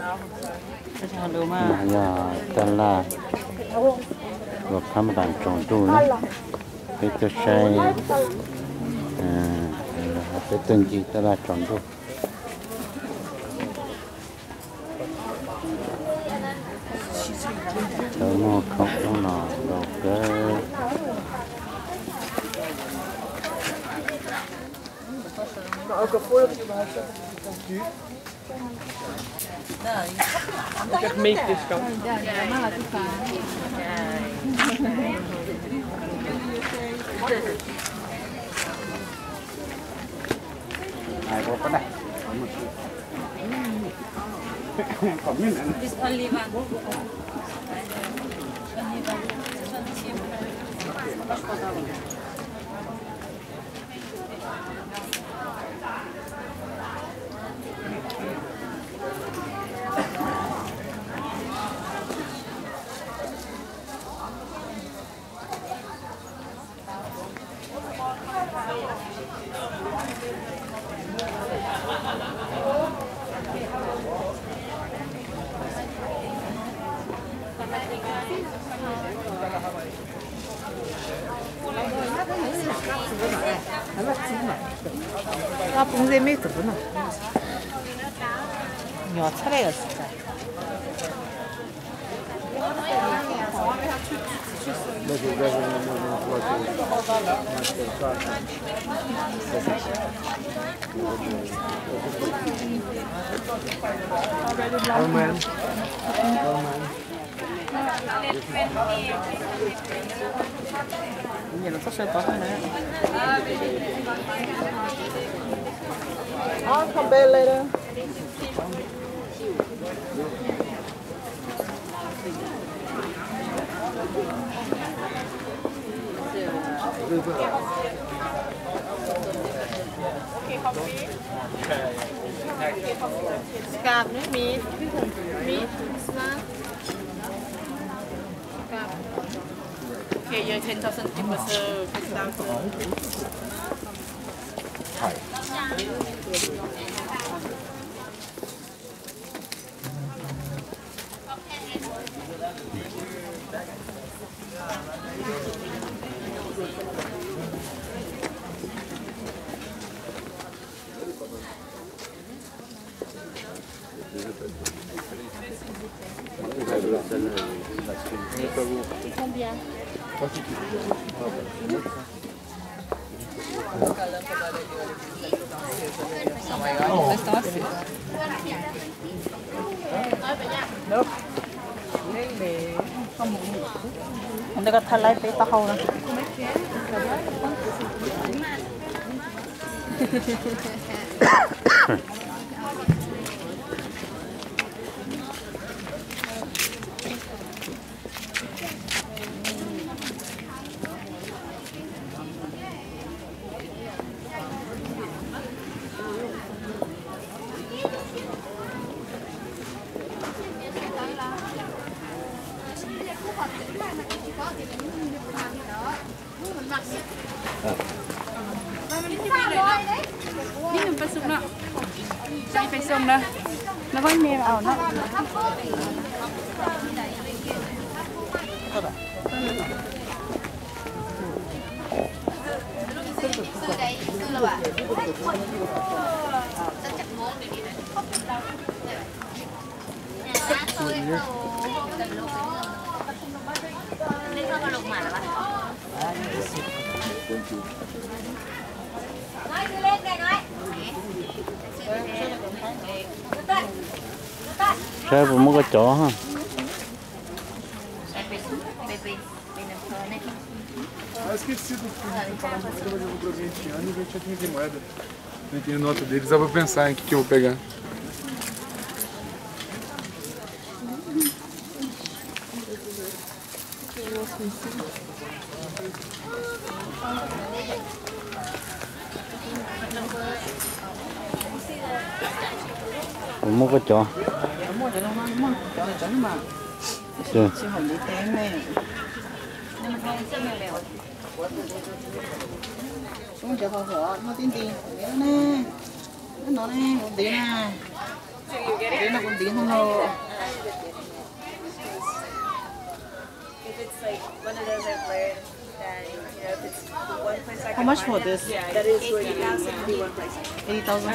Yog taj laj luag khab npas tsaus ntuj na, peb tuaj saib, peb tuaj ncig taj laj tsaus ntuj. Cov muag khoom ub no ntau kawg. This only one. Only one. This one cheap. Poob zeb me txwv no, nyuam txhab le. I'll come back later. Scarf, no? Meat, meat, scarf. Okay, yeah, ten thousand cheaper, so ten thousand. Ntawd koj thaij laib peb taub hau no. Saib puas muaj koj cov. Ah, esqueci do que a gente tava falando, mas eu vou pra mim esse ano e vinte a quinze moedas. Não tenho nota deles, eu vou pensar em que que eu vou pegar. Kuv muab koj cov. Sub ntsawv hauv huam no tib nti, no ne, ub no ne, ua ntev na. Dej no kuv ntiv no no. How much for this? Eighty thousand.